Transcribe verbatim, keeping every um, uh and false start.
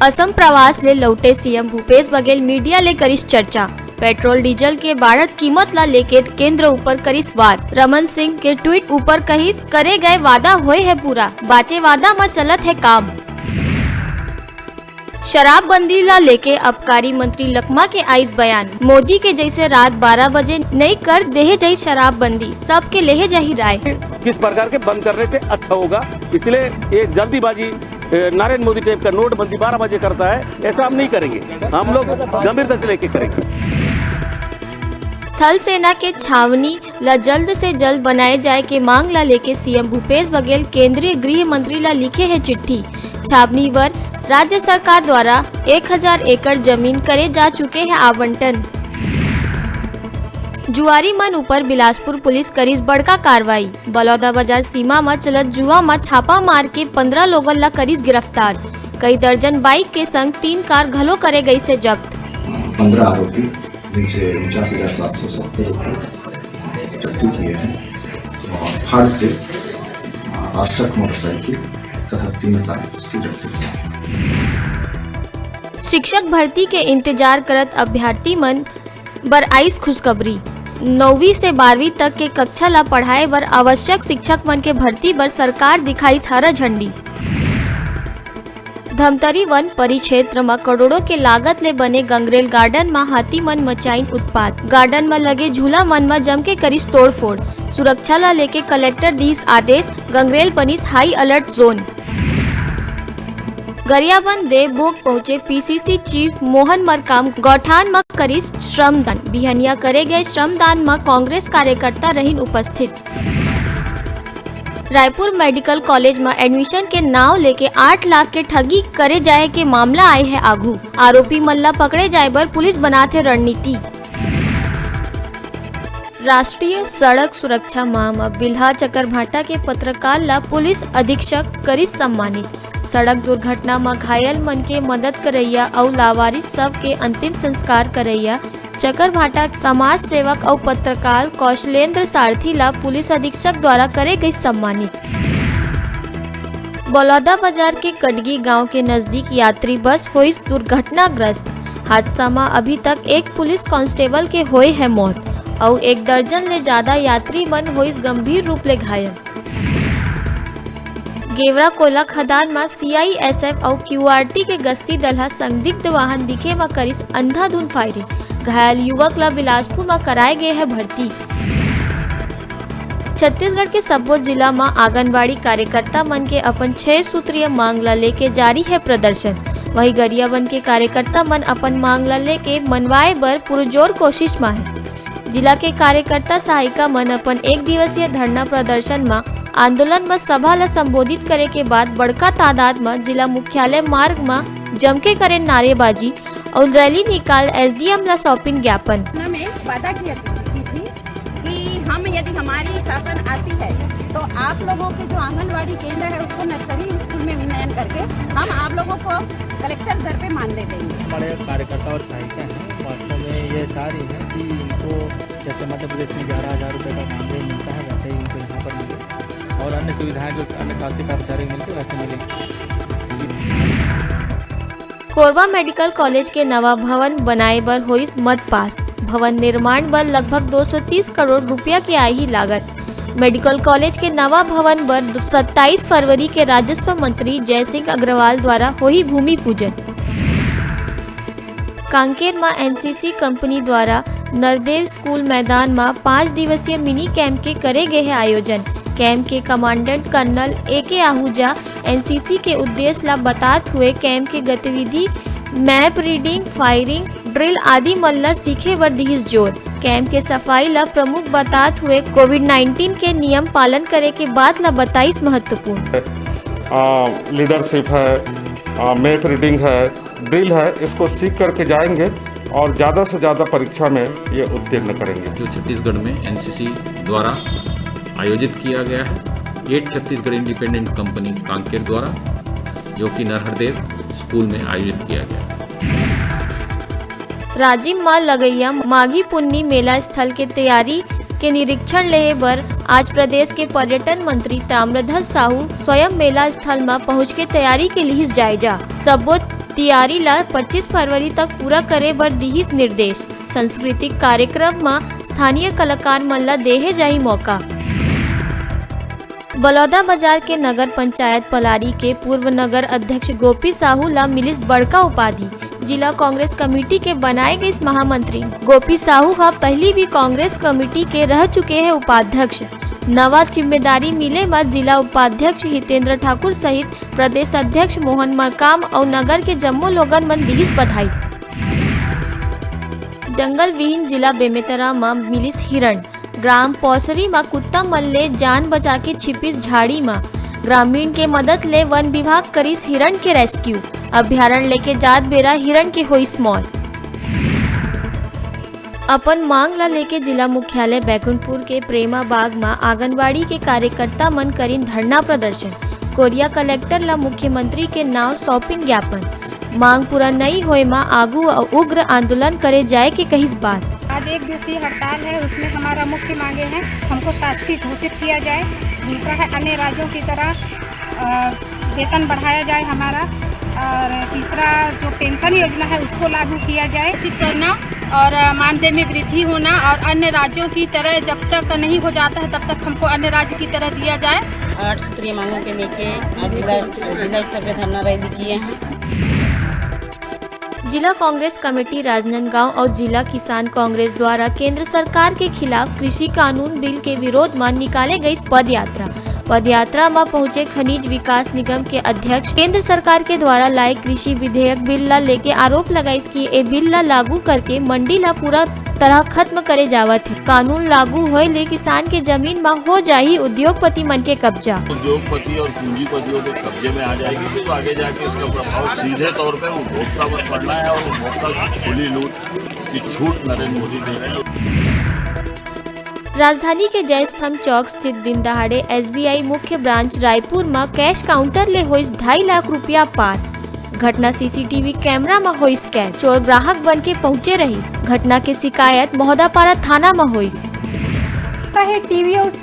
असम प्रवास ले लौटे सीएम भूपेश बघेल मीडिया ले करिस चर्चा। पेट्रोल डीजल के बाढ़त कीमत ला लेके केंद्र ऊपर करिस वार। रमन सिंह के ट्वीट ऊपर कहिस, करे गए वादा होए है पूरा, बाचे वादा म चलत है काम। शराबबंदी ला लेके आबकारी मंत्री लकमा के आइस बयान। मोदी के जैसे रात बारह बजे नई कर देहे जाही शराबबंदी, सबके लेहे जाही राय। किस प्रकार के बंद करने से अच्छा होगा, इसलिए ये जल्दीबाजी, ए, नरेंद्र मोदी टाइप का नोटबंदी बारह बजे करता है, ऐसा हम नहीं करेंगे। हम लोग गंभीरता से लेके करेंगे। थल सेना के छावनी ला जल्द से जल्द बनाए जाए के मांग ला लेके सीएम भूपेश बघेल केंद्रीय गृह मंत्री ला लिखे है चिट्ठी। छावनी बर राज्य सरकार द्वारा एक हजार एकड़ जमीन करे जा चुके है आवंटन। जुआरी मन ऊपर बिलासपुर पुलिस करिस बड़का कार्रवाई। बलौदाबाजार सीमा म चलत जुआ म छापा मार के पंद्रह लोगन ला करिस गिरफ्तार। कई दर्जन बाइक के संग तीन कार घलो करे गइस हे जब्त। पंद्रह आरोपी, जिनसे उनचास हजार सात सौ सत्तर रुपये जब्ती किए हैं और फर्ज से आवश्यक मोटरसाइकिल तथा तीन कार की जब्ती की है। शिक्षक भर्ती के इंतजार करत अभ्यर्थी मन बर आइस खुशखबरी। नौवीं से बारहवीं तक के कक्षा ला पढ़ाए बर आवश्यक शिक्षक मन के भर्ती बर सरकार दिखाइस हरा झंडी। धमतरी वन परिक्षेत्र म करोड़ों के लागत ले बने गंगरेल गार्डन म हाथी मन मचाइन उत्पात। गार्डन म लगे झूला मन म जमके करिस तोड़फोड़। सुरक्षा ला लेके कलेक्टर दिस आदेश, गंगरेल बनिस हाई अलर्ट जोन। गरियाबंद देवभोग पहुंचे पीसीसी चीफ मोहन मरकाम गौठान म करिस श्रमदान। बिहनिया करे गए श्रमदान म कांग्रेस कार्यकर्ता रहिन उपस्थित। रायपुर मेडिकल कॉलेज म एडमिशन के नाव लेके आठ लाख के ठगी करे जाए के मामला आए हे आघू। आरोपी मन ला पकड़े जाए बर पुलिस बनात हे रणनीति। राष्ट्रीय सड़क सुरक्षा माह म बिल्हा चकरभाटा के पत्रकार ला पुलिस अधीक्षक करिस सम्मानित। सड़क दुर्घटना म घायल मन के मदद करइया अउ लावारिस शव के अंतिम संस्कार करइया चकरभाटा समाज सेवक अउ पत्रकार कौशलेंद्र सारथी ला पुलिस अधीक्षक द्वारा करे गइस सम्मानित। बलौदाबाजार के कटगी गांव के नजदीक यात्री बस होइस दुर्घटनाग्रस्त। हादसा म अभी तक एक पुलिस कांस्टेबल के होए हे मौत अउ एक दर्जन ले जादा यात्री मन होइस गंभीर रूप ले घायल। गेवरा कोयला खदान म सीआईएसएफ अउ क्यूआरटी के गश्ती दल ह संदिग्ध वाहन दिखे म करिस अंधाधुंध फायरिंग। घायल युवक ल बिलासपुर म कराए गे हे भर्ती। छत्तीसगढ़ के सब्बो जिला म आंगनबाड़ी कार्यकर्ता मन के अपन छह सूत्रीय मांग ल लेके जारी हे प्रदर्शन। वहीं गरियाबंद के कार्यकर्ता मन अपन मांग ल लेके मनवाए बर पुरजोर कोशिश म हे। जिला के कार्यकर्ता सहायिका मन अपन एक दिवसीय धरना प्रदर्शन म आंदोलन म सभा ल संबोधित करे के बाद बड़का तादाद म जिला मुख्यालय मार्ग म जमके करे नारेबाजी अउ रैली निकाल एसडीएम ल सौंपिन ज्ञापन। में वादा किया की थी कि हम, यदि हमारी शासन आती है, तो आप लोगों के जो आंगनवाड़ी केंद्र है, उसको नर्सरी स्कूल में उन्नयन करके हम आप लोगों को कलेक्टर घर पे मानदेय देंगे। बड़े कार्यकर्ता और सहायिका हैं, वास्तव में ये चाह रही हैं कि इनको जैसे मध्य प्रदेश में ग्यारह हज़ार रुपये का मानदेय मिलता है, वैसे ही उनको यहाँ पर मिले और अन्य सुविधाएं जो अन्य शासकीय कर्मचारी को मिलती है, वैसे मिलेंगी। कोरबा मेडिकल कॉलेज के नवा भवन बनाए बर होइस मद पास। भवन निर्माण बर लगभग दो सौ तीस करोड़ रुपया के आही लागत। मेडिकल कॉलेज के नवा भवन बर दु-, सत्ताईस फरवरी के राजस्व मंत्री जयसिंह अग्रवाल द्वारा होही भूमि पूजन। कांकेर म एनसीसी कंपनी द्वारा नरदेव स्कूल मैदान म पाँच दिवसीय मिनी कैंप के करे गे हे आयोजन। कैंप के कमांडेंट कर्नल ए के आहूजा एनसीसी के उद्देश्य ला बतात हुए कैंप के गतिविधि, मैप रीडिंग, फायरिंग, ड्रिल आदि मन ला सीखे बर दिहिस जोर। कैंप के सफाई ला प्रमुख बतात हुए कोविड नाइन्टीन के नियम पालन करे के बात ला बताइस महत्वपूर्ण। आ, लीडरशिप है, आ, मैप रीडिंग है, ड्रिल है, इसको सीख करके जाएंगे और ज़्यादा से ज़्यादा परीक्षा में ये उत्तीर्ण करेंगे। जो छत्तीसगढ़ में एनसीसी द्वारा आयोजित किया गया है, at Chhattisgarh independent company Kanker द्वारा, जो कि नरहरदेव स्कूल में आयोजित किया गया है। राजिम म लगइया माघी पुन्नी मेला स्थल के तैयारी के निरीक्षण लेहे बर आज प्रदेश के पर्यटन मंत्री ताम्रध्वज साहू स्वयं मेला स्थल म पहुंच के तैयारी के लिहिस जायजा। सब्बो तियारी ला पच्चीस फरवरी तक पूरा करे बर दिहिस निर्देश। सांस्कृतिक कार्यक्रम म स्थानीय कलाकार मन ला देहे जाही मौका। बलौदा बाजार के नगर पंचायत पलारी के पूर्व नगर अध्यक्ष गोपी साहू ला मिलिस बड़का उपाधि। जिला कांग्रेस कमेटी के बनाए गइस महामंत्री। गोपी साहू ह पहिली भी कांग्रेस कमेटी के रह चुके हे उपाध्यक्ष। नवा जिम्मेदारी मिले म जिला उपाध्यक्ष हितेंद्र ठाकुर सहित प्रदेश अध्यक्ष मोहन मरकाम अउ नगर के जम्मो लोगन मन दिहिस बधाई। जंगल विहीन जिला बेमेतरा म मिलिस हिरण। ग्राम पौसरी म कुत्ता मन ले जान बचा के छिपिस झाड़ी म। ग्रामीण के मदद ले वन विभाग करिस हिरण के रेस्क्यू। अभ्यारण्य लेके जात बेरा हिरण के होइस मौत। अपन मांग ला लेके जिला मुख्यालय बैकुंठपुर के प्रेमा बाग म आंगनबाड़ी के कार्यकर्ता मन करिन धरना प्रदर्शन। कोरिया कलेक्टर ला मुख्यमंत्री के नाव सौंपिन ज्ञापन। मांग पूरा नई होए म आगू अउ उग्र आंदोलन करे जाए के कहिस बात। आज एक दिवसीय हड़ताल है, उसमें हमारा मुख्य मांगे हैं, हमको शासकीय घोषित किया जाए। दूसरा है, अन्य राज्यों की तरह, अ, वेतन बढ़ाया जाए हमारा, और तीसरा जो पेंशन योजना है, उसको लागू किया जाए। घोषित करना और, अ, मानदेय में वृद्धि होना और अन्य राज्यों की तरह जब तक नहीं हो जाता है, तब तक हमको अन्य राज्य की तरह दिया जाए। आठ सूत्रीय मांगों के लेके आज जिला, जिला स्तर पे धरना रैली किए हैं। जिला कांग्रेस कमेटी राजनांदगांव अउ जिला किसान कांग्रेस द्वारा केंद्र सरकार के खिलाफ कृषि कानून बिल के विरोध म निकाले गइस पदयात्रा। पदयात्रा म पहुंचे खनिज विकास निगम के अध्यक्ष केंद्र सरकार के द्वारा लाए कृषि विधेयक बिल ला लेके आरोप लगाइस कि ए बिल ला लागू करके मंडी ला पूरा तरह खत्म करे जावत हे। कानून लागू होए ले किसान के जमीन म हो जाही उद्योगपति मन के कब्जा। उद्योगपति और पूंजीपतियों के कब्जे में आ जाएगी, तो आगे जाके इसका प्रभाव सीधे तौर पे उपभोक्ता पर पड़ना है और उपभोक्ता को खुली लूट की छूट नरेंद्र मोदी दे रहे हैं। राजधानी के जयस्तंभ चौक स्थित दिन दहाड़े एसबीआई मुख्य ब्रांच रायपुर म कैश काउंटर ले होइस ढाई लाख रुपया पार। घटना सीसीटीवी कैमरा म होइस कैद। चोर ग्राहक बन के पहुंचे रहिस। घटना के शिकायत महोदापारा थाना म होइस। का हे टीवी अउ